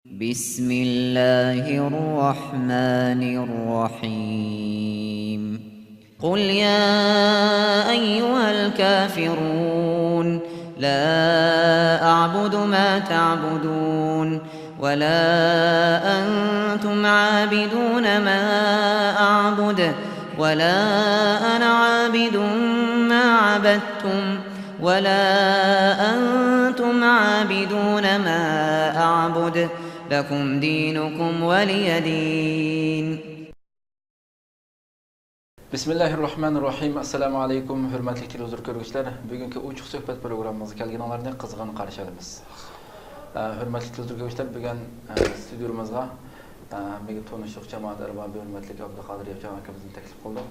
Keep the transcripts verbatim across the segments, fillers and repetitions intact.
بسم الله الرحمن الرحيم. قل يا أيها الكافرون، لا أعبد ما تعبدون، ولا أنتم عابدون ما أعبد، ولا أنا عابد ما عبدتم، ولا أنتم عابدون ما أعبد، لكم دينكم ولي دين. بىسمىللاھىررەھمانىررەھىم. ئەسسالامۇ ئەلەيكۇم، ھۆرمەتلىك تېلېۋىزور كۆرگۈچىلەر. بۈگۈنكى ئوچۇق سۆھبەت پروگراممىمىزغا كەلگىنىڭلارنى قىزغىن قارشى ئالىمىز. ئە، ھۆرمەتلىك تېلېۋىزور كۆرگۈچىلەر، بۈگۈن، ئە، ستۇدىيىمىزغا، ئە، ھەممىگە تونۇشلۇق جامائەت ئەربابى ھۆرمەتلىك ئابدۇقادىر ياپچان ئاكىمىزنى تەكلىپ قىلدۇق.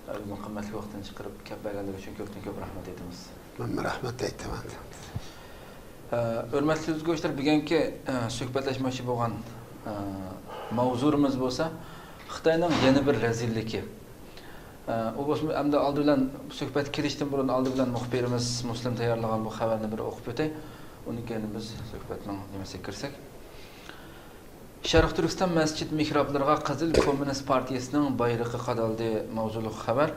ئە، ئۆزىنىڭ قىممەتلىك ۋاقتىنى چىقىرىپ كەپ بەرگەنلىكى ئۈچۈن كۆپتىن كۆپ رەھمەت ئېيتىمىز. مەنمۇ رەھمەت ئېيتىمەن. ئە، ھۆرمەتلىك تېلېۋىزور كۆرگۈچىلەر، بۈگۈنكى، ئە، سۆھبەتلەشمەكچى بولغان، ئە، ماۋزۇمىز بولسا خىتاينىڭ يەنە بىر رەزىللىكى. ئە، ئۇ بولسىمۇ ئەمدى ئالدى بىلەن سۆھبەتكە كىرىشتىن بۇرۇن ئالدى بىلەن مۇخبىرىمىز مۇسلىم تەييارلىغان بۇ خەۋەرنى بىر ئوقۇپ ئۆتەي. ئۇنىڭ كېيىن بىز سۆھبەتنىڭ نېمىسىگە كىرسەك. شەرقىي تۈركىستان مەسچىت مېھرابلىرىغا قىزىل كوممۇنىست پارتىيىسىنىڭ بايرىقى قادالدى ماۋزۇلۇق خەۋەر.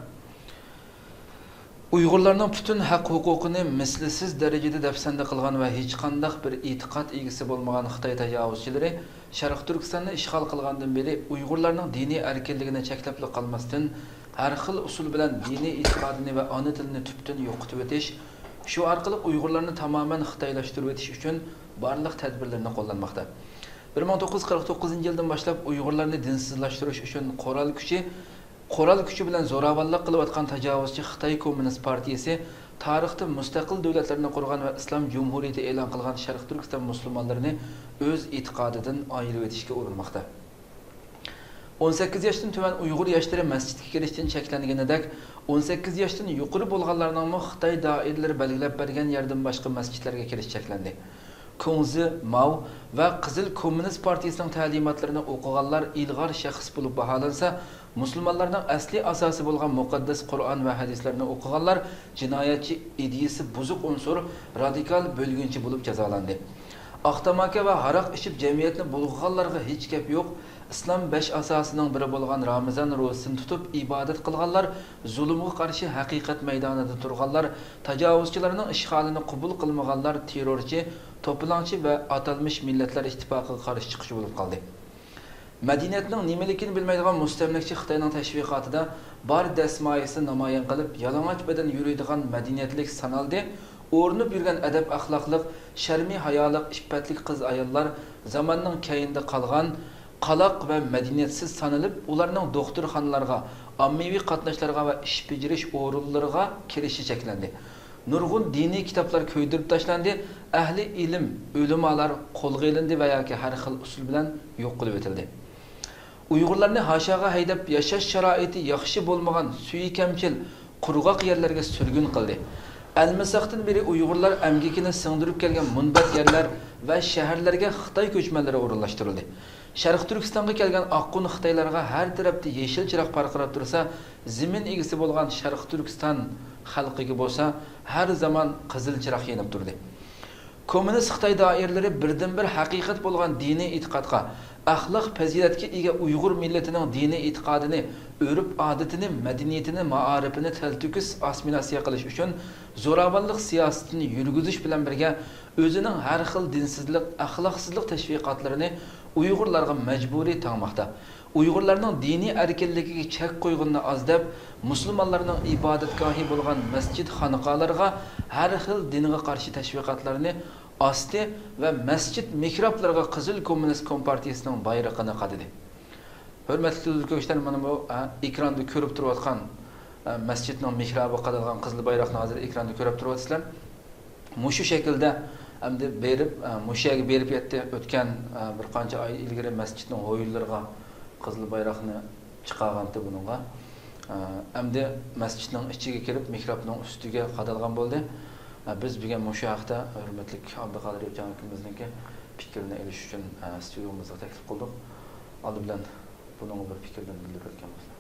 ئۇيغۇرلارنىڭ پۈتۈن ھەق-ھوقۇقىنى مىسلىسىز دەرىجىدە دەپسەندە قىلغان ۋە ھېچقانداق بىر ئېتىقاد ئىگىسى بولمىغان خىتاي تاجاۋۇزچىلىرى شەرقىي تۈركىستاننى ئىشغال قىلغاندىن بېرى ئۇيغۇرلارنىڭ دىنىي ئەركىنلىكىنى چەكلەپلا قالماستىن، ھەر خىل ئۇسۇل بىلەن دىنىي ئېتىقادىنى ۋە ئانا تىلىنى تۈپتىن يوقىتىۋېتىش، شۇ ئارقىلىق ئۇيغۇرلارنى تامامەن خىتايلاشتۇرۇۋېتىش ئۈچۈن بارلىق تەدبىرلىرىنى قوللانماقتا. بىر مىڭ توققۇز يۈز قىرىق توققۇزىنچى يىلدىن باشلاپ ئۇيغۇرلارنى دىنسىزلاشتۇرۇش ئۈچۈن قورال كۈچى، قورال كۈچى بىلەن زوراۋانلىق قىلىۋاتقان تاجاۋۇزچى خىتاي كوممۇنىست پارتىيىسى تارىختا مۇستەقىل دۆلەتلىرىنى قۇرغان ۋە ئىسلام جۇمھۇرىيىتى ئېلان قىلغان شەرقىي تۈركىستان مۇسۇلمانلىرىنى ئۆز ئېتىقادىدىن ئايرىۋېتىشكە ئۇرۇنماقتا. ئون سەككىز ياشتىن تۆۋەن ئۇيغۇر ياشلىرى مەسچىتكە كىرىشتىن چەكلەنگىنىدەك، ئون سەككىز ياشتىن يۇقىرى بولغانلارنىڭمۇ خىتاي دائىرىلىرى بەلگىلەپ بەرگەن يەردىن باشقا مەسچىتلەرگە كىرىش چەكلەندى. كۇڭزى، ماۋ ۋە قىزىل كوممۇنىست پارتىيىسىنىڭ تەلىماتلىرىنى ئوقۇغانلار ئىلغار شەخس بولۇپ باھالانسا، مۇسۇلمانلارنىڭ ئەسلىي ئاساسى بولغان مۇقەددەس قۇرئان ۋە ھەدىسلەرنى ئوقۇغانلار جىنايەتچى، ئىدىيىسى بۇزۇق ئۇنسۇر، رادىكال بۆلگۈنچى بولۇپ جازالاندى. ئاق تاماكا ۋە ھاراق ئىچىپ جەمئىيەتنى بۇلغىغانلارغا ھېچ گەپ يوق. ئىسلام بەش ئاساسىنىڭ بىرى بولغان رامىزان روزىسىنى تۇتۇپ ئىبادەت قىلغانلار، زۇلۇمغا قارشى ھەقىقەت مەيدانىدا تۇرغانلار، تاجاۋۇزچىلارنىڭ ئىشغالىنى قوبۇل قىلمىغانلار تېررورچى، توپىلاڭچى ۋە ئاتالمىش مىللەتلەر ئىتتىپاقىغا قارشى چىققۇچى بولۇپ قالدى. مەدەنىيەتنىڭ نېمىلىكىنى بىلمەيدىغان مۇستەملىكىچى خىتاينىڭ تەشۋىقاتىدا بار دەسمايىسىنى نامايان قىلىپ، يالىڭاچ بەدەن يۈرىدىغان مەدەنىيەتلىك سانالدى. ئورۇنۇپ يۈرگەن ئەدەپ-ئەخلاقلىق، شەرمى-ھايالىق، ئىپپەتلىك قىز-ئاياللار زاماننىڭ كەينىدە قالغان، قالاق ۋە مەدەنىيەتسىز سانىلىپ، ئۇلارنىڭ دوختۇرخانىلارغا، ئاممىۋى قاتناشلارغا ۋە ئىش بېجىرىش ئورۇنلىرىغا كىرىشى چەكلەندى. نۇرغۇن دىنىي كىتابلار كۆيدۈرۈپ تاشلاندى، ئەھلى ئىلىم، ئۆلىمالار قولغا ئېلىندى ۋە ياكى ھەر خىل ئۇسۇل بىلەن يوق قىلىۋېتىلدى. ئۇيغۇرلارنى ھاشاغا ھەيدەپ، ياشاش شارائىتى ياخشى بولمىغان، سۈيى كەمچىل، قۇرغاق يەرلەرگە سۈرگۈن قىلدى. ئەلمىساقتىن بېرى ئۇيغۇرلار ئەمگىكىنى سىڭدۈرۈپ كەلگەن مۇنبەت يەرلەر ۋە شەھەرلەرگە خىتاي كۆچمەنلىرى ئورۇنلاشتۇرۇلدى. شەرقىي تۈركىستانغا كەلگەن ئاققۇن خىتايلارغا ھەر تەرەپتە يېشىل چىراغ پارقىراپ تۇرسا، زېمىن ئىگىسى بولغان شەرقىي تۈركىستان خەلقىگە بولسا ھەر زامان قىزىل چىراغ يېنىپ تۇردى. كوممۇنىست خىتاي دائىرىلىرى بىردىنبىر ھەقىقەت بولغان دىنىي ئېتىقادقا، ئەخلاق-پەزىلەتكە ئىگە ئۇيغۇر مىللىتىنىڭ دىنىي ئېتىقادىنى، ئۆرپ-ئادىتىنى، مەدەنىيىتىنى، مائارىپىنى تەلتۆكۈس ئاسسىمىلياتسىيە قىلىش ئۈچۈن زوراۋانلىق سىياسىتىنى يۈرگۈزۈش بىلەن بىرگە، ئۆزىنىڭ ھەر خىل دىنسىزلىق، ئەخلاقسىزلىق تەشۋىقاتلىرىنى ئۇيغۇرلارغا مەجبۇرىي تاڭماقتا. ئۇيغۇرلارنىڭ دىنىي ئەركىنلىكىگە چەك قويغىنىنى ئاز دەپ، مۇسۇلمانلارنىڭ ئىبادەتگاھى بولغان مەسچىت، خانىقالارغا ھەر خىل دىنغا قارشى تەشۋىقاتلارنى ئاستى ۋە مەسچىت مېھرابلىرىغا قىزىل كوممۇنىست كومپارتىيىسىنىڭ بايرىقىنى قادىدى. ھۆرمەتلىك تېلېۋىزور كۆرگۈچىلەر، مانا بۇ، ھە، ئېكراندا كۆرۈپ تۇرۇۋاتقان، ھە، مەسچىتنىڭ مېھرابىغا قادالغان قىزىل بايراقنى ھازىر ئېكراندا كۆرۈپ تۇرۇۋاتىسىلەر. مۇشۇ شەكىلدە ئەمدى بېرىپ، ئە، مۇشۇ يەرگە بېرىپ يەتتى. ئۆتكەن، ئە، بىر قانچە ئاي ئىلگىرى مەسچىتنىڭ ھويلىلىرىغا قىزىل بايراقنى چىقارغانتى بۇنىڭغا. ئە، ئەمدى مەسچىتنىڭ ئىچىگە كىرىپ، مېھرابنىڭ ئۈستىگە قادالغان بولدى. ئە، بىز بۈگۈن مۇشۇ ھەقتە ھۆرمەتلىك ئابدۇقادىر ياپچان ئاكىمىزنىڭكى پىكرىنى ئېلىش ئۈچۈن، ئە، ستۇدىيومىزغا تەكلىپ قىلدۇق. ئالدى بىلەن بۇنىڭغا بىر پىكىرلىرىنى بىلدۈرۈپ ئۆتكەن بولسا.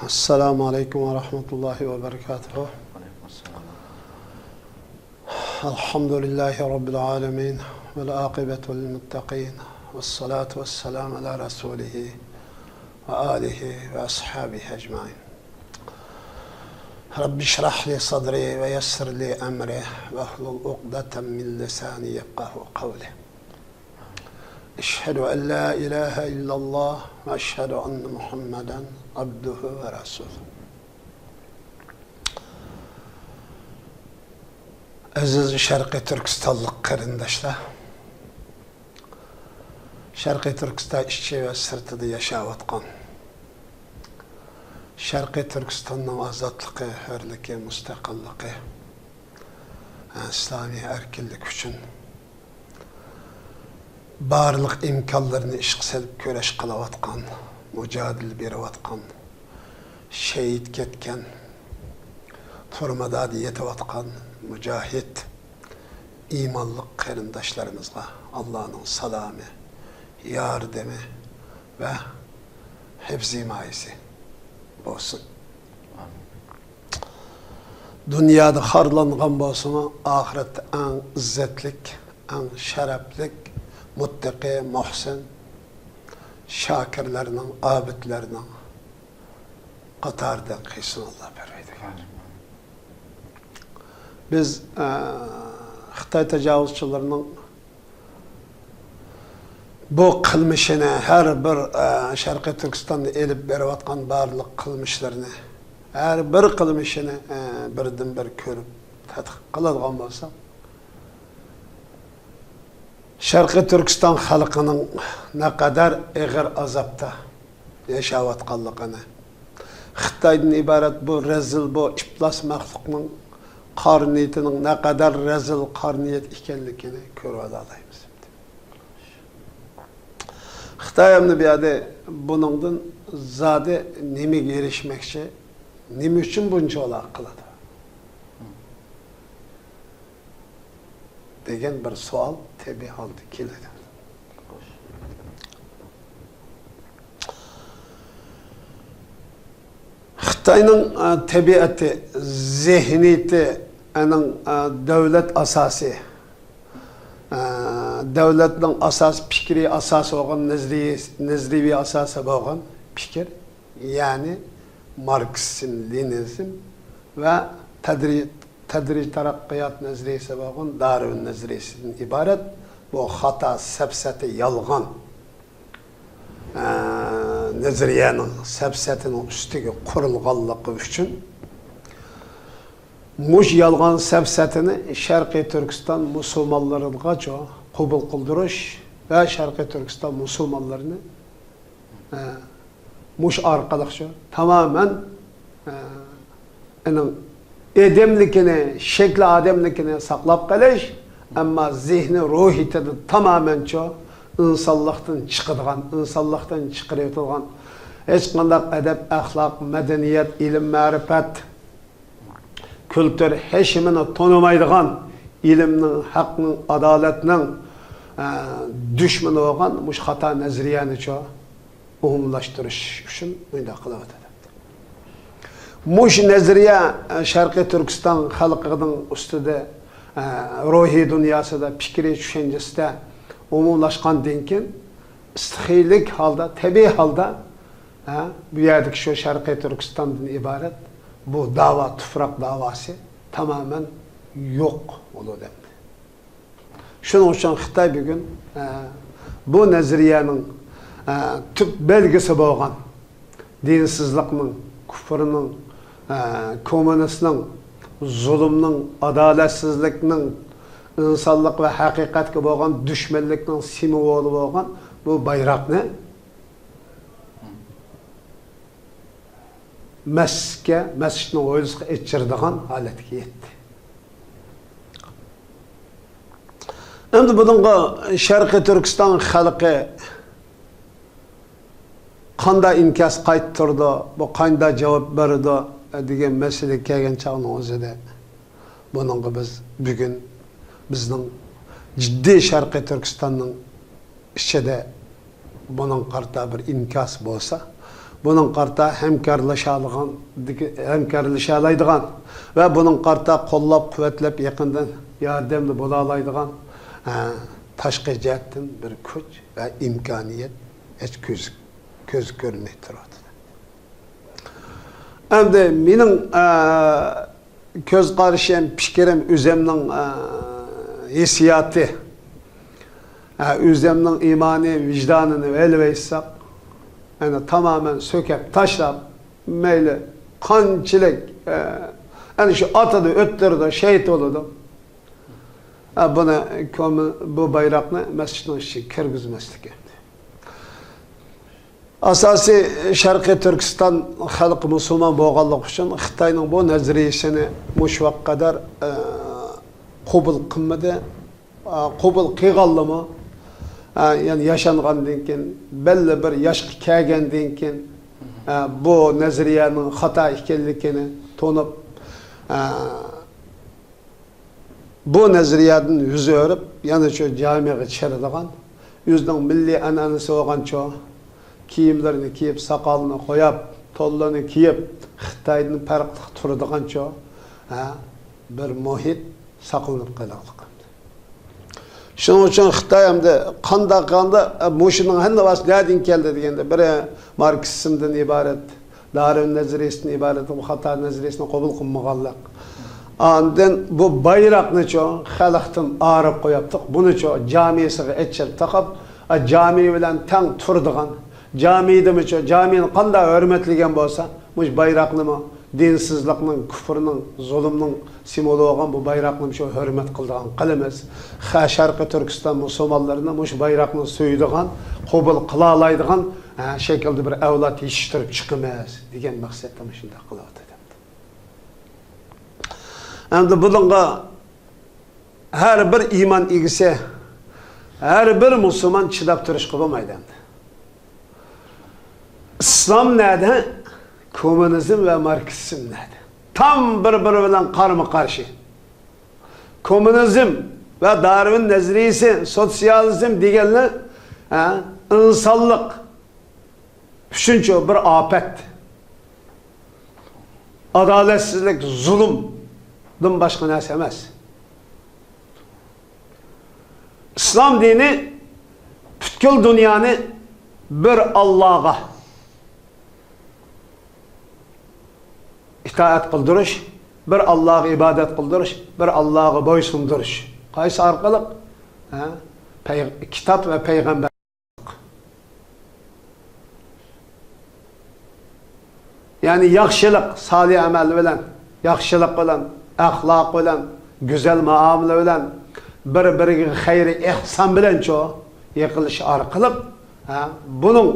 ئەسسالامۇ ئەلەيكۇم ۋە رەھمەتۇللاھى ۋە بەرىكاتۇھۇ. ۋەئەلەيكۇم ئەسسالام. الحمد لله رب العالمين، والعاقبة للمتقين، والصلاة والسلام على رسوله وآله وأصحابه أجمعين. رب اشرح لي صدري ويسر لي أمري واحلل عقدة من لساني يفقهوا قولي. أشهد أن لا إله إلا الله وأشهد أن محمدا عبده ورسوله. ئەزىز شەرقىي تۈركىستانلىق قېرىنداشلار، شەرقىي تۈركىستان ئىچى ۋە سىرتىدا ياشاۋاتقان، شەرقىي تۈركىستاننىڭ ئازادلىقى، ھۆرلۈكى، مۇستەقىللىقى، ئىسلامىي ئەركىنلىك ئۈچۈن بارلىق ئىمكانلىرىنى ئىشقا سېلىپ كۈرەش قىلىۋاتقان، مۇجادىلە بېرىۋاتقان، شېھىت كەتكەن، تۈرمىلەردە يېتىۋاتقان مۇجاھىد ئىمانلىق قېرىنداشلىرىمىزغا ئاللانىڭ سالامى، ياردىمى ۋە ھىپزى ھىمايىسى بولسۇن. دۇنيادا خارلانغان بولسىمۇ، ئاخىرەتتە ئەڭ ئىززەتلىك، ئەڭ شەرەپلىك، مۇتتەقى، مۇھسىن، شاكىرلارنىڭ، ئابىدلارنىڭ قاتارىدىن قىلسۇن ئاللا پەرۋەردىگار. بىز، ئە، خىتاي تاجاۋۇزچىلىرىنىڭ بۇ قىلمىشىنى، ھەر بىر، ئە، شەرقىي تۈركىستاندا ئېلىپ بېرىۋاتقان بارلىق قىلمىشلىرىنى، ھەر بىر قىلمىشىنى، ئە، بىردىن بىر كۆرۈپ تەتقىق قىلىدىغان بولساق، شەرقىي تۈركىستان خەلقىنىڭ نەقەدەر ئېغىر ئازابتا ياشاۋاتقانلىقىنى، خىتايدىن ئىبارەت بۇ رەزىل، بۇ ئىپلاس مەخلۇقنىڭ قارا نىيىتىنىڭ نەقەدەر رەزىل قارا نىيەت ئىكەنلىكىنى كۆرۈۋالالايمىز. خىتاي ئەمدى بۇ يەردە بۇنىڭدىن زادى نېمىگە ئېرىشمەكچى، نېمە ئۈچۈن بۇنچىۋالا قىلىدۇ دېگەن بىر سوئال تەبىئىي ھالدا كېلىدۇ. خىتاينىڭ، ئە، تەبىئىتى، زېھنىيىتى، ئەنىڭ، ئە، دۆلەت ئاساسى، ئە، دۆلەتنىڭ ئاساسىي پىكرىي ئاساسى بولغان، نەزەرىي-، نەزەرىيەۋى ئاساسى بولغان پىكىر، يەنى ماركسىزم، لېنىنىزم ۋە تەدرىج، تەدرىج تەرەققىيات نەزەرىيەسى بولغان دارۋىن نەزەرىيەسىدىن ئىبارەت بۇ خاتا، سەپسەتە، يالغان، ئە، نەزەرىيەنىڭ، سەپسەتىنىڭ ئۈستىگە قۇرۇلغانلىقى ئۈچۈن، مۇشۇ يالغان سەپسەتىنى شەرقىي تۈركىستان مۇسۇلمانلىرىغىچۇ قوبۇل قىلدۇرۇش ۋە شەرقىي تۈركىستان مۇسۇلمانلىرىنى، ئە، مۇشۇ ئارقىلىقچۇ تامامەن، ئە، ئېنىڭ ئادەملىكىنى، شەكلى ئادەملىكىنى ساقلاپ قېلىش، ئەمما زېھنى، روھىيىتىدە تامامەنچۇ ئىنسانلىقتىن چىقىدىغان، ئىنسانلىقتىن چىقىرىۋېتىدىغان، ھېچقانداق ئەدەپ، ئەخلاق، مەدەنىيەت، ئىلىم، مەرىپەت، كۈلتۈر ھېچنېمىنى تونۇمايدىغان، ئىلىمنىڭ، ھەقنىڭ، ئادالەتنىڭ، ئە، دۈشمىنى بولغان مۇشۇ خاتا نەزەرىيەنىچۇ ئومۇملاشتۇرۇش ئۈچۈن مۇنداق قىلىۋاتىدۇ. مۇشۇ نەزەرىيە، ئە، شەرقىي تۈركىستان خەلقىنىڭ ئۈستىدە، ئە، روھىي دۇنياسىدا، پىكرىي چۈشەنچىسىدە ئومۇملاشقاندىن كېيىن، ئىستىخىيلىك ھالدا، تەبىئىي ھالدا، ھە، بۇ يەردىكى شۇ شەرقىي تۈركىستاندىن ئىبارەت بۇ داۋا، تۇپراق داۋاسى تامامەن يوق بولىدۇ ئەمدى. شۇنىڭ ئۈچۈن خىتاي بۈگۈن، ئە، بۇ نەزەرىيەنىڭ، ئە، تۈپ بەلگىسى بولغان دىنسىزلىقنىڭ، كۇفرنىڭ، ئە، كوممۇنىستنىڭ، زۇلۇمنىڭ، ئادالەتسىزلىكنىڭ، ئىنسانلىق ۋە ھەقىقەتكە بولغان دۈشمەنلىكنىڭ سىمۋولى بولغان بۇ بايراقنى مەسچىتكە، مەسچىتنىڭ ھويلىسىغا ئېچىرىدىغان ھالەتكە يەتتى. ئەمدى بۇنىڭغا شەرقىي تۈركىستان خەلقى قانداق ئىنكاس قايتۇرىدۇ، بۇ قانداق جاۋاب بېرىدۇ دېگەن مەسىلىگە كەلگەن چاغنىڭ ئۆزىدە، بۇنىڭغا بىز بۈگۈن بىزنىڭ جىددىي شەرقىي تۈركىستاننىڭ ئىچىدە بۇنىڭغا قارىتا بىر ئىنكاس بولسا، بۇنىڭغا قارىتا ھەمكارلىشالىغان، ھەمكارلىشالايدىغان ۋە بۇنىڭغا قارىتا قوللاپ-قۇۋۋەتلەپ يېقىندىن ياردەمدە بولالايدىغان، ئە، تاشقى جەھەتتىن بىر كۈچ ۋە ئىمكانىيەت ھېچ كۆز، كۆز كۆرمەي تۇرۇۋاتىدۇ. ئەمدى مېنىڭ، ئە، كۆز قارىشىم، پىكرىم، ئۆزۈمنىڭ، ئە، ھېسسىياتى، ئە، ئۆزۈمنىڭ ئىمانى، ۋىجدانىنى ئېلىۋەتسەك، ئەنە تامامەن سۆكۈپ تاشلاپ، مەيلى قانچىلىك، ئە، ئەنە شۇ ئاتىدۇ، ئۆتتۈرىدۇ، شېھىت بولىدۇ. ئە، بۇنى كۆمۈ-، بۇ بايراقنى مەسچىتنىڭ ئىچىگە كىرگۈزمەسلىك ئەمدى. ئاساسىي شەرقىي تۈركىستان خەلقى مۇسۇلمان بولغانلىقى ئۈچۈن خىتاينىڭ بۇ نەزەرىيىسىنى مۇشۇ ۋاقىتقا قەدەر، ئە، قوبۇل قىلمىدى. ئە، قوبۇل قىلغانلىمۇ، ئە، يەنى ياشانغاندىن كېيىن، بەللى بىر ياشقا كەلگەندىن كېيىن، ئە، بۇ نەزەرىيەنىڭ خاتا ئىكەنلىكىنى تونۇپ، ئە، بۇ نەزەرىيەدىن يۈز ئۆرۈپ، يەنە شۇ جامىغا چىرىدىغان، ئۆزىنىڭ مىللىي ئەنئەنىسى بولغان شۇ كىيىملىرىنى كىيىپ، ساقالىنى قويۇپ، تونلىرىنى كىيىپ، خىتايدىن پەرقلىق تۇرىدىغان شۇ، ھە، بىر مۇھىت ساقلىنىپ قېلىغلىق. شۇنىڭ ئۈچۈن خىتاي ئەمدى قانداق قىلغاندا، مۇشۇنىڭ ھەممىسى نەدىن كەلدى دېگەندە، بىرى ماركسىزمدىن ئىبارەت، دارۋىن نەزەرىيىسىدىن ئىبارەت بۇ خاتا نەزەرىيىسىنى قوبۇل قىلمىغانلىق. ئاندىن بۇ بايراقنىچۇ خەلقتىن ئايرىپ قويۇپتۇق. بۇنىچۇ جامىسىغا ئېچىپ تاقاپ، ئا، جامى بىلەن تەڭ تۇرىدىغان. جامىدىمىچۇ، جامىنى قانداق ھۆرمەتلىگەن بولسا، مۇشۇ بايراقنىمۇ دىنسىزلىقنىڭ، كۇفرنىڭ، زۇلۇمنىڭ سىمۋولى بولغان بۇ بايراقنى مۇشۇ ھۆرمەت قىلىدىغان قىلىمىز. خە-، شەرقىي تۈركىستان مۇسۇلمانلىرىنى مۇشۇ بايراقنى سۆيىدىغان، قوبۇل قىلالايدىغان، ھە، شەكىلدە بىر ئەۋلاد يېتىشتۈرۈپ چىقىمىز دېگەن مەقسەتتە مۇشۇنداق قىلىۋاتىدۇ. ئەمدى بۇنىڭغا ھەر بىر ئىمان ئىگىسى، ھەر بىر مۇسۇلمان چىداپ تۇرۇشقا بولمايدۇ ئەمدى. ئىسلام نەدە؟ كوممۇنىزم ۋە ماركسىزم نەدە؟ تام بىر-بىرى بىلەن قارمۇ-قارشى. كوممۇنىزم ۋە دارۋىن نەزەرىيىسى، سوتسىيالىزم دېگەنلەر، ھە، ئىنسانلىق ئۈچۈنچۇ بىر ئاپەت. ئادالەتسىزلىك، زۇلۇمدىن باشقا نەرسە ئەمەس. ئىسلام دىنى پۈتكۈل دۇنيانى بىر ئاللاغا ئىتائەت قىلدۇرۇش، بىر ئاللاغا ئىبادەت قىلدۇرۇش، بىر ئاللاغا بويسۇندۇرۇش. قايسى ئارقىلىق؟ ھە؟ پەي-، كىتاب ۋە پەيغەمبەر. يەنى ياخشىلىق، سالىھ ئەمەل بىلەن، ياخشىلىق بىلەن، ئەخلاق بىلەن، گۈزەل مۇئامىلە بىلەن، بىر-بىرىگە خەير ئېھسان بىلەنچۇ يېقىنلىشىش ئارقىلىق، ھە، بۇنىڭ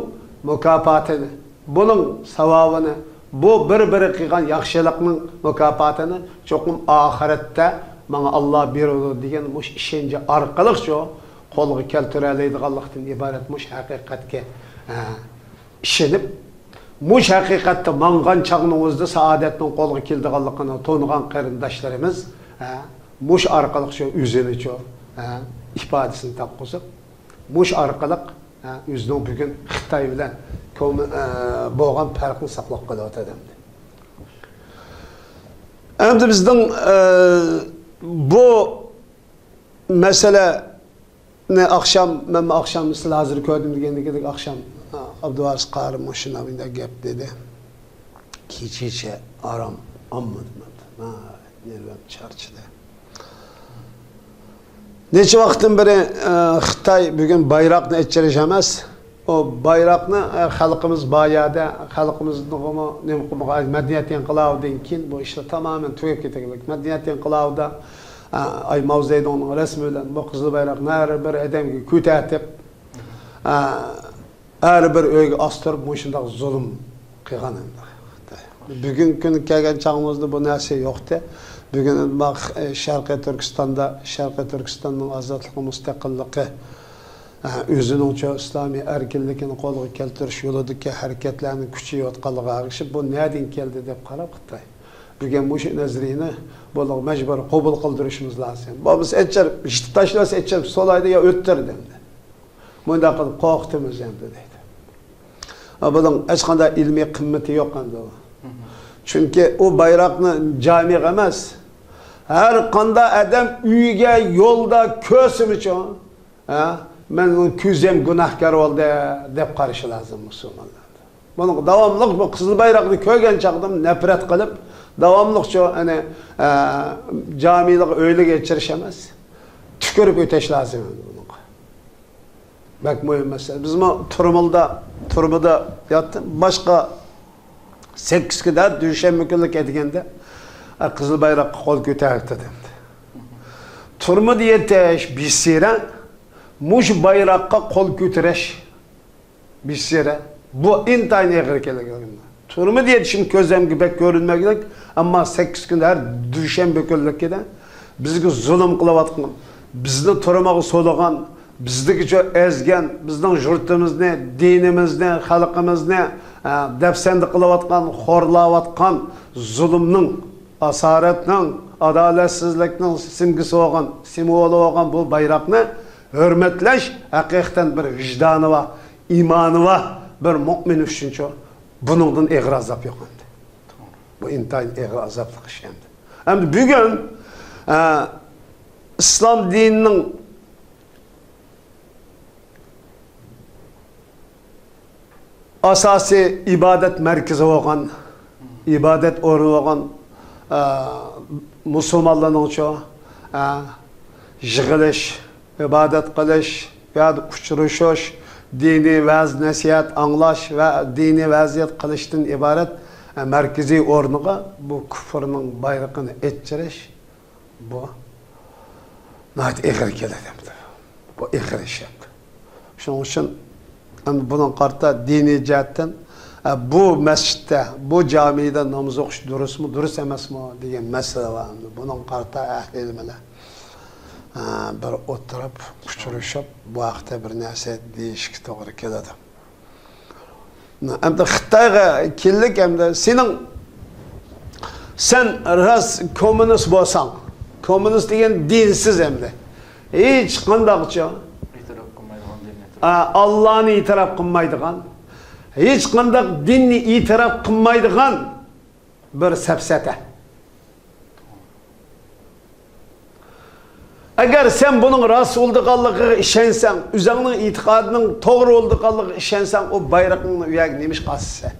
مۇكاپاتىنى، بۇنىڭ ساۋابىنى، بۇ بىر-بىرى قىلغان ياخشىلىقنىڭ مۇكاپاتىنى چوقۇم ئاخىرەتتە ماڭا ئاللا بېرىدۇ دېگەن مۇشۇ ئىشەنچ ئارقىلىقچۇ قولغا كەلتۈرەلەيدىغانلىقتىن ئىبارەت مۇشۇ ھەقىقەتكە، ئە، ئىشىنىپ، مۇشۇ ھەقىقەتتە ماڭغان چاغنىڭ ئۆزىدە سائادەتنىڭ قولغا كېلىدىغانلىقىنى تونۇغان قېرىنداشلىرىمىز، ئە، مۇشۇ ئارقىلىقچۇ ئۆزىنىچۇ، ئە، ئىپادىسىنى تاپقۇزۇپ، مۇشۇ ئارقىلىق، ئە، ئۆزىنىڭ بۈگۈن خىتاي بىلەن كوم-، ئە، بولغان پەرقىنى ساقلاپ قېلىۋاتىدۇ ئەمدى. ئەمدى بىزنىڭ، ئە، بۇ مەسىلە نى ئاخشام، مەن ئاخشام سىلەر ھازىر كۆردۈم دېگەندىكىدەك ئاخشام، ئابدۇۋارىس قارى مۇشۇنداق گەپ دېدى. كېچىچە ئارام ئالمىدىم. ھە، نېرۋام چارچىدى. نەچچە ۋاقىتتىن بېرى، ئە، خىتاي بۈگۈن بايراقنى ئېچىرىش ئەمەس، ئۇ بايراقنى، ئە، خەلقىمىز بار يەردە، خەلقىمىزنىڭمۇ نېمە قىلمىغان، مەدەنىيەت ئىنقىلابىدىن كېيىن بۇ ئىشلار تامامەن تۈگەپ كېتىدىكەن. مەدەنىيەت ئىنقىلابىدا ئاي ماۋزېدۇڭنىڭ رەسىمى بىلەن بۇ قىزىل بايراقنى ھەر بىر ئادەمگە كۆتەرتىپ، ھەر بىر ئۆيگە ئاستۇرۇپ مۇشۇنداق زۇلۇم قىلغان ئەمدى. بۈگۈنكى كۈنگە كەلگەن چاغىمىزدا بۇ نەرسە يوقتى. بۈگۈن شەرقىي تۈركىستاندا، شەرقىي تۈركىستاننىڭ ئازادلىقى، مۇستەقىللىقى، ئۆزىنىڭچە ئىسلامىي ئەركىنلىكىنى قولغا كەلتۈرۈش يولىدىكى ھەرىكەتلەرنىڭ كۈچىيىۋاتقانلىقىغا ئەگىشىپ، بۇ نەدىن كەلدى دەپ قاراپ خىتاي. بۈگۈن مۇشۇ نەزەرىيىنى بۇلارغا مەجبۇر قوبۇل قىلدۇرۇشىمىز لازىم. بولمىسا ئېچىرىپ، يىتىپ تاشلىسا ئېچىرىپ سولايدۇ يا ئۆتتۈرىدۇ ئەمدى. مۇنداق قىلىپ قورقۇتىمىز ئەمدى دەيدۇ. ھە، بۇنىڭ ھېچقانداق ئىلمىي قىممىتى يوق ئەمدى ئۇ. چۈنكى ئۇ بايراقنى جامىغا ئەمەس، ھەر قانداق ئادەم ئۆيگە، يولدا كۆرسىمۇچۇ، ھە، مېنىڭ كۆزۈم گۇناھكار بولدى دەپ قارىشى لازىم مۇسۇلمانلار. بۇنىڭغا داۋاملىق بۇ قىزىل بايراقنى كۆرگەن چاغدىم نەپرەت قىلىپ، داۋاملىقچۇ، ئەنە، ئە، جامىلىق ئۆيلىگە چىرىش ئەمەس، تۈكۈرۈپ ئۆتەش لازىم بۇنىڭغا. بەك مۇھىم مەسىلە. بىزمۇ تۈرمىلدا، تۈرمىدە ياتتىم. باشقا سەككىز كۈندە، دۈشەنبە كۈنلۈك دېگەندە، ئە، قىزىل بايراققا قول كۆتەرتتى دېدى. تۈرمىدە يېتىش بىسىرە، مۇشۇ بايراققا قول كۆتۈرۈش بىسىرە. بۇ ئىنتايىن ئېغىر كېلىدىكەن. تۈرمىدە يېتىشىم كۆزۈمگە بەك كۆرۈنمەگلىك، ئەمما سەككىز كۈن ھەر دۈشەنبە كۈنلۈكىدە بىزگە زۇلۇم قىلىۋاتقان، بىزنى تۈرمىگە سولىغان، بىزدىكىچە ئەزگەن، بىزنىڭ يۇرتىمىزنى، دىنىمىزنى، خەلقىمىزنى، ئە، دەپسەندە قىلىۋاتقان، خورلاۋاتقان زۇلۇمنىڭ، ئاسارەتنىڭ، ئادالەتسىزلىكنىڭ سىمگىسى بولغان، سىمۋولى بولغان بۇ بايراقنى ھۆرمەتلەش ھەقىقەتەن بىر ۋىجدانى بار، ئىمانى بار بىر مۆمىن ئۈچۈنچۇ بۇنىڭدىن ئېغىر ئازاب يوق ئەمدى. بۇ ئىنتايىن ئېغىر ئازابلىق ئىش ئەمدى. ئەمدى بۈگۈن، ئە، ئىسلام دىنىنىڭ ئاساسىي ئىبادەت مەركىزى بولغان، ئىبادەت ئورنى بولغان، ئە، مۇسۇلمانلارنىڭچۇ، ئە، يىغىلىش، ئىبادەت قىلىش، بۇ يەردە ئۇچرىشىش، دىنىي ۋەز-نەسىھەت ئاڭلاش ۋە دىنىي ۋەزىيەت قىلىشتىن ئىبارەت، ئە، مەركىزىي ئورنىغا بۇ كۇفرنىڭ بايرىقىنى ئېچىرىش، بۇ ناھايىتى ئېغىر كېلىدۇ. بۇ ئېغىر ئىش. شۇنىڭ ئۈچۈن ئەمدى بۇنىڭغا قارىتا دىنىي جەھەتتىن، ئە، بۇ مەسچىتتە، بۇ جامىدا ناماز ئوقۇش دۇرۇسمۇ، دۇرۇس ئەمەسمۇ دېگەن مەسىلە بار. ئەمدى بۇنىڭغا قارىتا ئەھلى ئىلىملەر، ئە، بىر ئولتۇرۇپ، ئۇچرىشىپ، بۇ ھەقتە بىر نەرسە دېيىشكە توغرا كېلىدۇ. ئەمدى خىتايغا كېلىك، ئەمدى سېنىڭ، سەن راست كوممۇنىست بولساڭ، كوممۇنىست دېگەن دىنسىز ئەمدى. ھېچقانداقچە، ئېتىراپ قىلمايدىغان دىننى ئېتىراپ، ئا، ئاللانى ئېتىراپ قىلمايدىغان، ھېچقانداق دىننى ئېتىراپ قىلمايدىغان بىر سەپسەتە. ئەگەر سەن بۇنىڭ راست بولىدىغانلىقىغا ئىشەنسەڭ، ئۆزۈڭنىڭ ئېتىقادىنىڭ توغرا بولىدىغانلىقىغا ئىشەنسەڭ، ئۇ بايرىقىڭنى ئۇ يەرگە نېمىشقا ئاسىسەن؟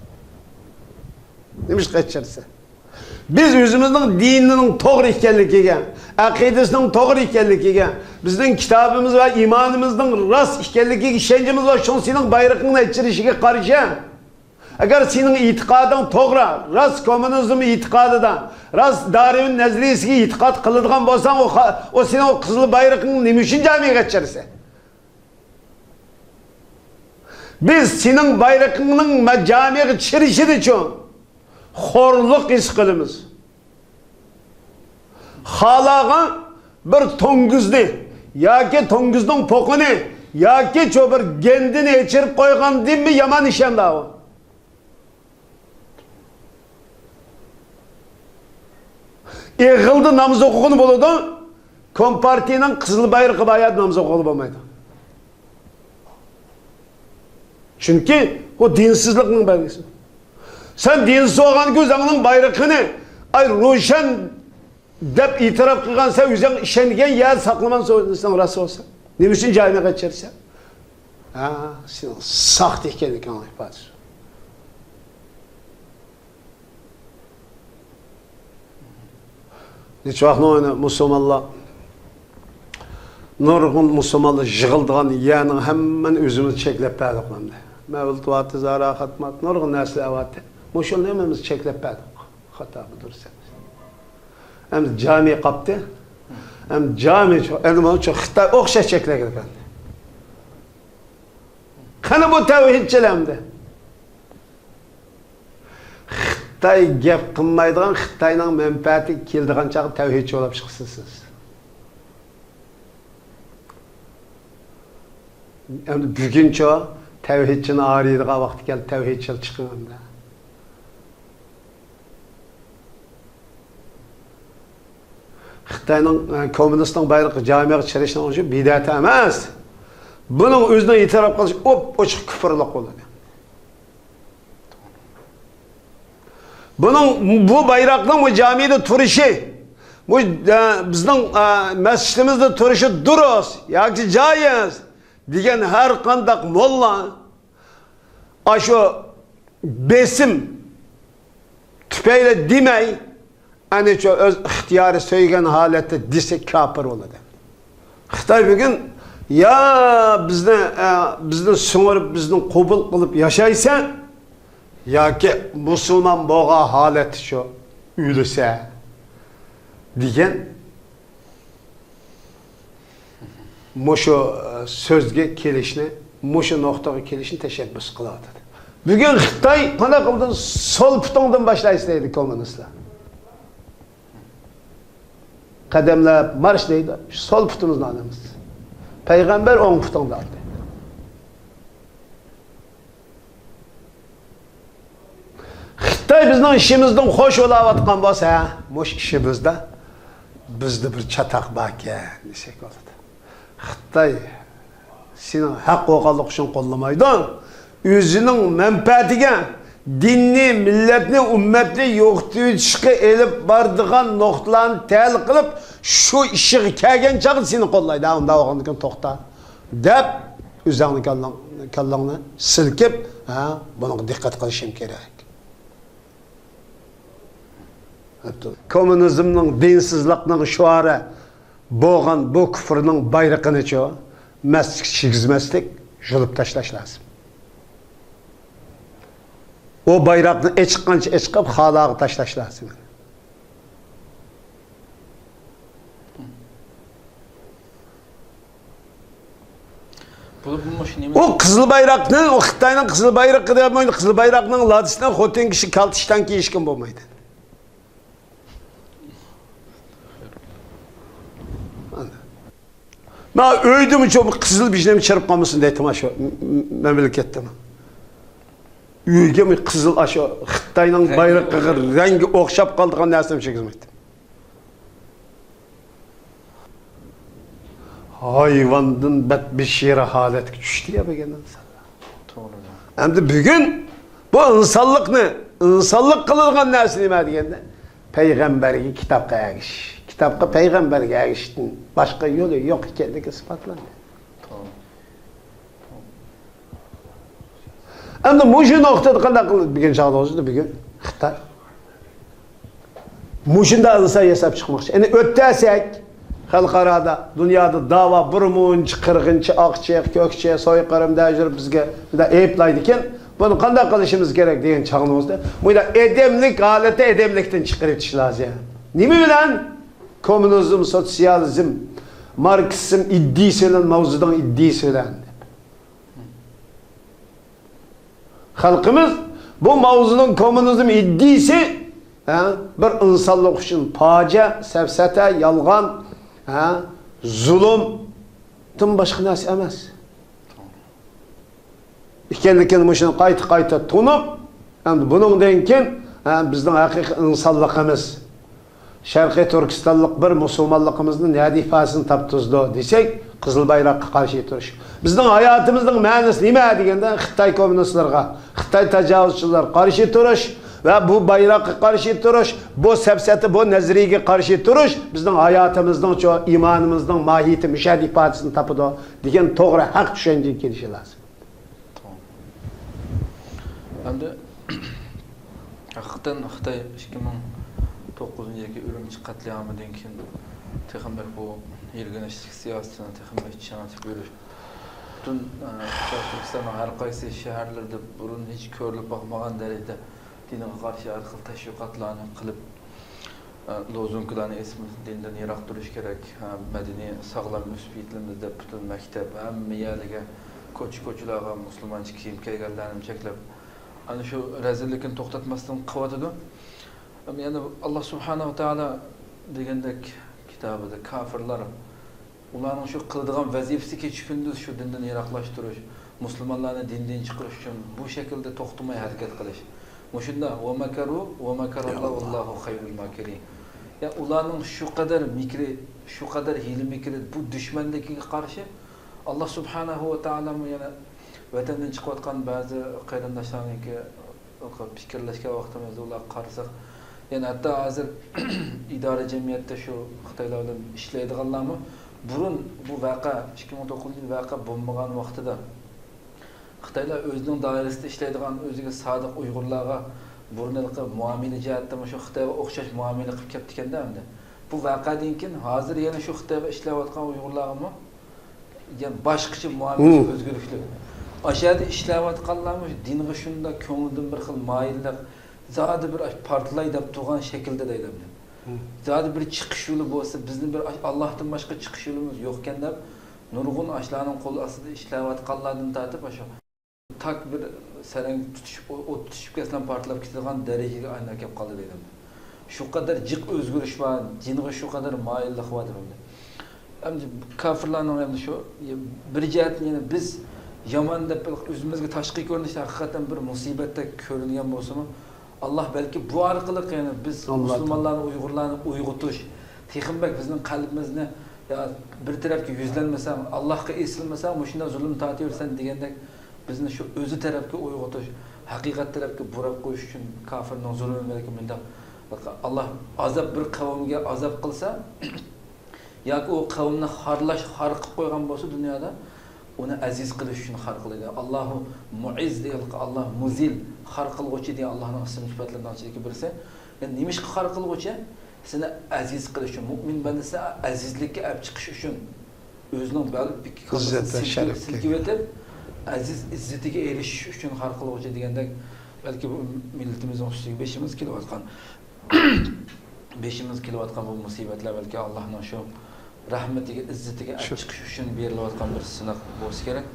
نېمىشقا قېچىرىسەن؟ بىز ئۆزىمىزنىڭ دىنىنىڭ توغرا ئىكەنلىكىگە، ئەقىدىسىنىڭ توغرا ئىكەنلىكىگە، بىزنىڭ كىتابىمىز ۋە ئىمانىمىزنىڭ راست ئىكەنلىكىگە ئىشەنچىمىز بار، شۇڭا سېنىڭ بايرىقىڭنى ئېچىرىشىگە قارشى. ئەگەر سېنىڭ ئېتىقادىڭ توغرا، راست كوممۇنىزم ئېتىقادىدا، راست دارۋىن نەزەرىيىسىگە ئېتىقاد قىلىدىغان بولساڭ، ئۇ خا-، ئۇ سېنىڭ ئۇ قىزىل بايرىقىڭنى نېمە ئۈچۈن جامىغا چىرىسەن؟ بىز سېنىڭ بايرىقىڭنىڭ ما-، جامىغا چىرىشىنىچۇ خورلۇق ھېس قىلىمىز. خالىغان بىر توڭگۇزنى ياكى توڭگۇزنىڭ پوقىنى ياكى چۇ بىر گەندىنى ئېچىرىپ قويغاندىنمۇ يامان ئىش ئەمدى ئۇ. ئېغىلدا ناماز ئوقۇغىلى بولىدۇ، كومپارتىيىنىڭ قىزىل بايرىقى بار يەردە ناماز ئوقۇغىلى بولمايدۇ. چۈنكى ئۇ دىنسىزلىقنىڭ بەلگىسى. سەن دىنسىز بولغاندا ئۆزۈڭنىڭ بايرىقىنى، ئاي، روشەن دەپ ئېتىراپ قىلغان، سەن ئۆزۈڭ ئىشەنگەن يەردە ساقلىماڭ، سۆزلىسەڭ راست بولسا. نېمە ئۈچۈن جامىغا چىرىسەن؟ ھە، سېنىڭ ساختا ئىكەنلىكىڭنىڭ ئىپادىسى. نەچچە ۋاقىتنىڭ ئۆيىنى مۇسۇلمانلار، نۇرغۇن مۇسۇلمانلار يىغىلىدىغان يەرنىڭ ھەممىنى ئۆزىمىز چەكلەپ بەردۇق ئەمدى. مەۋلۇت ۋاتى، زارا خاتمات، نۇرغۇن نەرسىلەر ئەۋەتتى. مۇشۇلارنى ھەممىمىز چەكلەپ بەردۇق. خاتا، بۇ دۇرۇس ئەمەس. ئەمدى جامى قاپتى. ئەمدى جامى چو-، ئەمدى مانا شۇ خىتاي ئوخشاش چەكلەرگە كەلدى. قېنى بۇ تەۋھىدچىلەر ئەمدى؟ خىتاي گەپ قىلمايدىغان، خىتاينىڭ مەنپەئەتىگە كېلىدىغان چاغدا تەۋھىدچى بولۇپ چىقىسىز سىز. ئەمدى بۈگۈنچۇ تەۋھىدچىنى ئايرىيدىغان ۋاقتى كەلدى، تەۋھىدچىلار چىقىڭ ئەمدى. خىتاينىڭ، ئە، كوممۇنىستنىڭ بايرىقى جامىغا چىرىشنىڭ ئۈچۈن بىدئەت ئەمەس. بۇنىڭ ئۆزىنىڭ ئېتىراپ قىلىشى ئوپئوچۇق كۇپۇرلۇق بولىدۇ. بۇنىڭ، بۇ بايراقنىڭ بۇ جامىدا تۇرۇشى، بۇ، ئە، بىزنىڭ، ئە، مەسچىتىمىزدە تۇرۇشى دۇرۇس ياكى جايىز دېگەن ھەر قانداق موللا ئاشۇ بېسىم تۈپەيلى دېمەي، ئەنە شۇ ئۆز ئىختىيارى سۆيگەن ھالەتتە دېسە كاپىر بولىدۇ. خىتاي بۈگۈن يا بىزنى، ئە، بىزنى سىڭىرىپ، بىزنى قوبۇل قىلىپ ياشايسەن، ياكى مۇسۇلمان بولغان ھالەتتە شۇ ئۆلىسە دېگەن مۇشۇ، ئە، سۆزگە كېلىشنى، مۇشۇ نۇقتىغا كېلىشنى تەشەببۇس قىلىۋاتىدۇ. بۈگۈن خىتاي قانداق قىلدى؟ سول پۇتۇڭدىن باشلايسىز دەيدۇ كوممۇنىستلار. قەدەملەپ مارش دەيدۇ. سول پۇتىمىزنى ئالىمىز. پەيغەمبەر ئوڭ پۇتۇڭدا ئالدى. خىتاي بىزنىڭ ئىشىمىزدىن خوش بولاۋاتقان بولسا، ھە، مۇشۇ ئىشىمىزدا بىزدە بىر چاتاق باركەن دېسەك بولىدۇ. خىتاي سېنىڭ ھەق بولغانلىقى ئۈچۈن قوللىمايدۇ. ئۆزىنىڭ مەنپەئەتىگە، دىننى، مىللەتنى، ئۈممەتنى يوقىتىۋېتىشقا ئېلىپ بارىدىغان نۇقتىلارنى تەھلىل قىلىپ، شۇ ئىشىغا كەلگەن چاغدا سېنى قوللايدۇ. ھە، ئۇنداق بولغاندىكىن توختا دەپ، ئۆزۈڭنى كاللاڭ-، كاللاڭنى سىلكىپ، ھە، بۇنىڭغا دىققەت قىلىشىم كېرەك. كوممۇنىزمنىڭ دىنسىزلىقنىڭ شوئارى بولغان بۇ كۇفرنىڭ بايرىقىنىچۇ مەسچىتكە كىيگۈزمەسلىك، يۇلۇپ تاشلاش لازىم. ئۇ بايراقنى ئېچىققانچە ئېچىقىپ، خالىغا تاشلاش لازىم. بولۇپمۇ مۇشۇ نېمە؟ ئۇ قىزىل بايراقنى، ئۇ خىتاينىڭ قىزىل بايرىقى دەپ، قىزىل بايراقنىڭ لادىسىنى خوتۇن كىشى كالتا ئىشتان كىيىشكىمۇ بولمايدۇ. مانا ئۆيدىمۇ چوقۇم قىزىل بىر نېمە چىرىپ قالمىسۇن دەيتتىم شۇ مەملىكەتتىمۇ. ئۆيگە قىزىل، ئاشۇ خىتاينىڭ بايرىقىغا رەڭگى ئوخشاپ قالىدىغان نەرسىنى كىيگۈزمەيتتىم. ھايۋاندىن بەتبىشىرە ھالەتكە چۈشتى يا بۈگۈن ئىنسانلار. توغرا. ئەمدى بۈگۈن بۇ ئىنسانلىقنى، ئىنسانلىق قىلىدىغان نەرسە نېمە دېگەندە، پەيغەمبەرگە، كىتابقا ئەگىشىش. كىتابقا، پەيغەمبەرگە ئەگىشىشتىن باشقا يولى يوق ئىكەنلىكى ئىسپاتلاندى. توغرا. ئەمدى مۇشۇ نۇقتىدا قانداق قىلىپ بۈگۈن چاغلىغۇزدى بۈگۈن خىتاي؟ مۇشۇنداق ئىنسان ياساپ چىقماقچى. ئەنە ئۆتتەرسەك، خەلقئارادا، دۇنيادا داۋا بىر مۇنچە قىرغىنچى، ئاقچى، كۆكچى، سويقىرىم دەپ يۈرۈپ بىزگە مۇنداق ئەيىبلەيدىكەن. بۇنى قانداق قىلىشىمىز كېرەك دېگەن چاغنىڭىزدا، مۇنداق ئادەملىك ھالەتتە ئادەملىكتىن چىقىرىۋېتىش لازىم. نېمە بىلەن؟ كوممۇنىزم، سوتسىيالىزم، ماركسىزم ئىدىيىسى بىلەن، ماۋزېدۇڭ ئىدىيىسى بىلەن. خەلقىمىز بۇ ماۋزېدۇڭ كوممۇنىزم ئىدىيىسى، ھە، بىر ئىنسانلىق ئۈچۈن پاجىئە، سەپسەتە، يالغان، ھە، زۇلۇمدىن باشقا نەرسە ئەمەس ئىكەنلىكىنى مۇشۇنى قايتا-قايتا تونۇپ، ئەمدى بۇنىڭدىن كېيىن، ھە، بىزنىڭ ھەقىقىي ئىنسانلىقىمىز، شەرقىي تۈركىستانلىق بىر مۇسۇلمانلىقىمىزنى نەدە ئىپادىسىنى تاپتۇرىدۇ دېسەك، قىزىل بايراققا قارشى تۇرۇش. بىزنىڭ ھاياتىمىزنىڭ مەنىسى نېمە دېگەندە، خىتاي كوممۇنىستلىرىغا، خىتاي تاجاۋۇزچىلىرىغا قارشى تۇرۇش ۋە بۇ بايراققا قارشى تۇرۇش، بۇ سەپسەتە، بۇ نەزەرىيەگە قارشى تۇرۇش بىزنىڭ ھاياتىمىزنىڭچۇ، ئىمانىمىزنىڭ ماھىيىتى مۇشۇ يەردە ئىپادىسىنى تاپىدۇ دېگەن توغرا ھەق چۈشەنچىگە كېلىشى لازىم. توغرا. ئەمدى ھەقىقەتەن خىتاي ئىككى مىڭ توققۇزىنچى يىلدىكى ئۈرۈمچى قەتلىئامىدىن كېيىن تېخىمۇ بەك بۇ يىرگىنچلىك سىياسىتىنى تېخىمۇ بەك چىڭىتىپ يۈرۈش. پۈتۈن، ئە، شەرقىي تۈركىستاننىڭ ھەر قايسى شەھەرلىرىدە بۇرۇن ھېچ كۆرۈلۈپ باقمىغان دەرىجىدە دىنغا قارشى ھەر خىل تەشۋىقاتلارنى قىلىپ، ئە، لوزۇنكىلارنى ئېسىپ، دىندىن يىراق تۇرۇش كېرەك، ئە، مەدەنىي ساغلام ئۆسۈپ يېتىلىمىز دەپ پۈتۈن مەكتەپ، ھەممە يەرلىرىگە، كوچا-كوچىلارغا مۇسۇلمانچە كىيىم كىيگەنلەرنىمۇ چەكلەپ، ئەنە شۇ رەزىللىكنى توختاتماستىن قىلىۋاتىدۇ. ئەمما يەنە ئاللا سۇبھانەھۇ ۋە تائالا دېگەندەك كىتابىدا كاپىرلار ئۇلارنىڭ شۇ قىلىدىغان ۋەزىپىسى كېچە-كۈندۈز شۇ دىندىن يىراقلاشتۇرۇش، مۇسۇلمانلارنى دىندىن چىقىرىش ئۈچۈن بۇ شەكىلدە توختىماي ھەرىكەت قىلىش. مۇشۇنداق، ۋە مەكەرۇ ۋە مەكەرەللاھۇ ۋەللاھۇ خەيرۇل ماكىرىن. يا ئۇلارنىڭ شۇ قەدەر مىكرى، شۇ قەدەر ھىيلە-مىكرى بۇ دۈشمەنلىكىگە قارشى ئاللا سۇبھانەھۇ ۋە تائالامۇ يەنە ۋەتەندىن چىقىۋاتقان بەزى قېرىنداشلارنىڭكى پىكىرلەشكەن ۋاقتىمىزدا ئۇلارغا قارىساق، يەنى ھەتتا ھازىر ئىدارە جەمئىيەتتە شۇ خىتايلار بىلەن ئىشلەيدىغانلارمۇ بۇرۇن بۇ ۋەقە، ئىككى مىڭ توققۇزىنچى يىل ۋەقە بولمىغان ۋاقتىدا خىتايلار ئۆزىنىڭ دائىرىسىدە ئىشلەيدىغان ئۆزىگە سادىق ئۇيغۇرلارغا بۇرۇن ھېلىقى مۇئامىلە جەھەتتىمۇ شۇ خىتايغا ئوخشاش مۇئامىلە قىلىپ كەپتىكەندە ئەمدى. بۇ ۋەقەدىن كېيىن ھازىر يەنە شۇ خىتايغا ئىشلەۋاتقان ئۇيغۇرلارغىمۇ يەنە باشقىچە مۇئامىلە ئۆزگىرىشلىك. ئاشۇ يەردە ئىشلەۋاتقانلارمۇ دىنغا شۇنداق كۆڭلىدىن بىر خىل مايىللىق، زادى بىر پارتلاي دەپ تۇرغان شەكىلدە دەيدۇ. زادى بىر چىقىش يولى بولسا، بىزنىڭ بىر ئاللاھتىن باشقا چىقىش يولىمىز يوقكەن دەپ، نۇرغۇن ئاشۇلارنىڭ قول ئاستىدا ئىشلەۋاتقانلاردىن تارتىپ، ئاشۇ تاك بىر سەرەڭ تۇتۇشۇپ، ئوت تۇتۇشۇپ كەتسىلا پارتلاپ كېتىدىغان دەرىجىگە ئايلىنىپ كەپ قالدى دەيدۇ. شۇ قەدەر جىق ئۆزگىرىش بار، دىنغا شۇ قەدەر مايىللىق بار دەيدۇ. ئەمدى كاپىرلارنىڭ ئەمدى شۇ بىر جەھەتتىن يەنە بىز يامان دەپ ئۆزىمىزگە تاشقى كۆرۈنۈشتە ھەقىقەتەن بىر مۇسىبەتتەك كۆرۈنگەن بولسىمۇ، ئاللا بەلكى بۇ ئارقىلىق يەنە بىز مۇسۇلمانلارنى، ئۇيغۇرلارنى ئويغىتىش، تېخىمۇ بەك بىزنىڭ قەلبىمىزنى، يا بىر تەرەپكە يۈزلەنمىسەڭ، ئاللاغا ئېسىلمىسەڭ، مۇشۇنداق زۇلۇم تارتىۋېرىسەن دېگەندەك بىزنى شۇ ئۆزى تەرەپكە ئويغىتىش، ھەقىقەت تەرەپكە بۇراپ قويۇش ئۈچۈن كاپىرنىڭ زۇلۇمى بەلكى مۇنداق. ئاللا ئازاب، بىر قەۋمگە ئازاب قىلسا، ياكى ئۇ قەۋمنى خارلاش، خار قىلىپ قويغان بولسا دۇنيادا، ئۇنى ئەزىز قىلىش ئۈچۈن خار قىلىدۇ. ئاللاھۇ مۇئىز دېگەن، ئاللا مۇزىل، خار قىلغۇچى دېگەن ئاللانىڭ ئىسىم سۈپەتلىرىنىڭ ئىچىدىكى بىرسى. يەنى نېمىشقا خار قىلغۇچى؟ سېنى ئەزىز قىلىش ئۈچۈن، مۇئمىن بەندىسىنى ئەزىزلىككە ئەپ چىقىش ئۈچۈن، ئۆزىنىڭ بەل-، ئىككى كاللىسىنى سىلكىۋېتىپ، ئەزىز ئىززىتىگە ئېرىشىش ئۈچۈن خار قىلغۇچى دېگەندەك، بەلكى بۇ مىللىتىمىزنىڭ ئۈستىگە بېشىمىز كېلىۋاتقان بېشىمىزغا كېلىۋاتقان بۇ مۇسىبەتلەر بەلكى ئاللانىڭ شۇ رەھمىتىگە، ئىززىتىگە ئەپ چىقىش ئۈچۈن بېرىلىۋاتقان بىر سىناق بولسا كېرەك.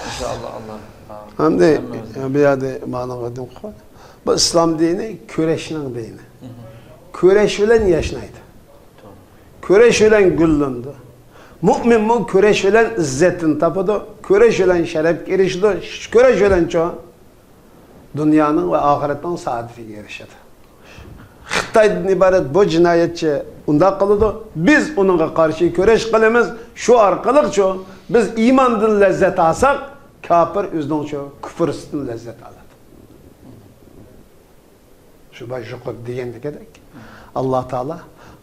ئىنشائاللا، ئاللا، ئا، ئەمدى ھەممىمىزگە. بۇ يەردە مانا دېدىمغۇ، بۇ ئىسلام دىنى كۈرەشنىڭ دىنى. كۈرەش بىلەن ياشنايدۇ. كۈرەش بىلەن گۈللىنىدۇ. مۇئمىنمۇ كۈرەش بىلەن ئىززەتنى تاپىدۇ. كۈرەش بىلەن شەرەپكە ئېرىشىدۇ. كۈرەش بىلەنچۇ دۇنيانىڭ ۋە ئاخىرەتنىڭ سائادىتىگە ئېرىشىدۇ. خىتايدىن ئىبارەت بۇ جىنايەتچى ئۇنداق قىلىدۇ. بىز ئۇنىڭغا قارشى كۈرەش قىلىمىز. شۇ ئارقىلىقچۇ بىز ئىماندىن لەززەت ئالساق، كاپىر ئۆزىنىڭچۇ كۇفرىستىن لەززەت ئالىدۇ. شۇ باش يۇقىرىدا دېگەندىكىدەك، ئاللا تائالا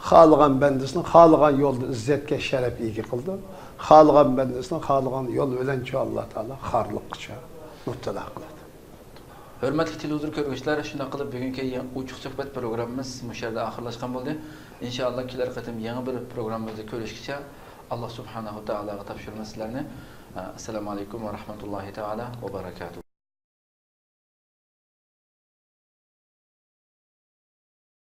خالىغان بەندىسىنى خالىغان يولدا ئىززەتكە، شەرەپكە ئىگە قىلىدۇ. خالىغان بەندىسىنى خالىغان يول بىلەنچۇ ئاللا تائالا خارلىققىچۇ مۇپتىلا قىلىدۇ. ھۆرمەتلىك تېلېۋىزور كۆرگۈچىلەر، شۇنداق قىلىپ بۈگۈنكى يېڭى ئوچۇق سۆھبەت پروگراممىمىز مۇشۇ يەردە ئاخىرلاشقان بولدى. ئىنشائاللا كېلەر قېتىم يېڭى بىر پروگراممىمىزدا كۆرۈشكىچە ئاللا سۇبھانەھۇ تائالاغا تاپشۇرىمىز سىلەرنى. ئەسسالامۇ ئەلەيكۇم ۋە رەھمەتۇللاھى تائالا ۋە بەرەكاتۇھ.